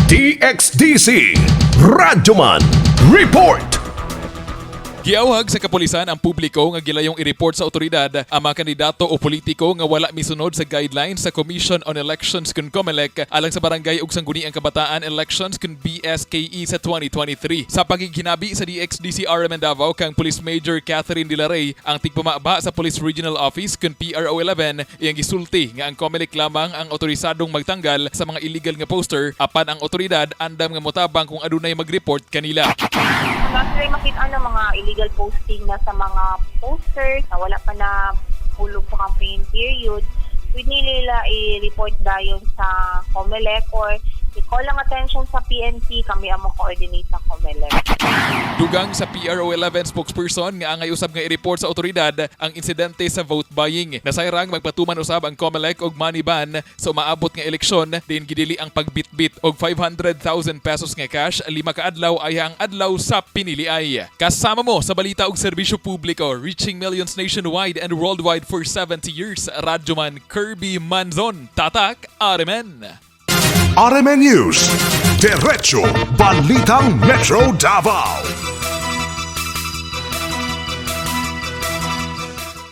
DXDC Radyoman Report. Giawhag sa kapulisan ang publiko nga gilayong i-report sa otoridad ang mga kandidato o politiko nga wala misunod sa guidelines sa Commission on Elections kun COMELEC alang sa Barangay ug Sangguniang Kabataan Elections kun BSKE sa 2023. Sa pagighinabi sa DXDC RMN Davao kang Police Major Catherine De La Rey, ang tigpamaba sa Police Regional Office kun PRO 11, iyang gisulti nga ang COMELEC lamang ang otorisadong magtanggal sa mga illegal nga poster, apan ang otoridad andam nga motabang kung adunay mag-report kanila. Kung sila makita ng mga illegal posting na sa mga posters na wala pa na hulog sa campaign period, pwede nila i-report dayon sa COMELEC or i-call ang attention sa PNP, kami ang mo-coordinate sa COMELEC. Dugang sa PRO 11 spokesperson nga angay usab nga i-report sa otoridad ang insidente sa vote buying. Nasayrang magpatuman usab ang COMELEC og money ban sa umaabot nga eleksyon din gidili ang pagbitbit og ₱500,000 nga cash 5 ka adlaw ay ang adlaw sa piniliay. Kasama mo sa balita og serbisyo publiko, reaching millions nationwide and worldwide for 70 years. Radyoman Kirby Manzon, Tatak RMN. RMN News. Diretso Balitang Metro Davao.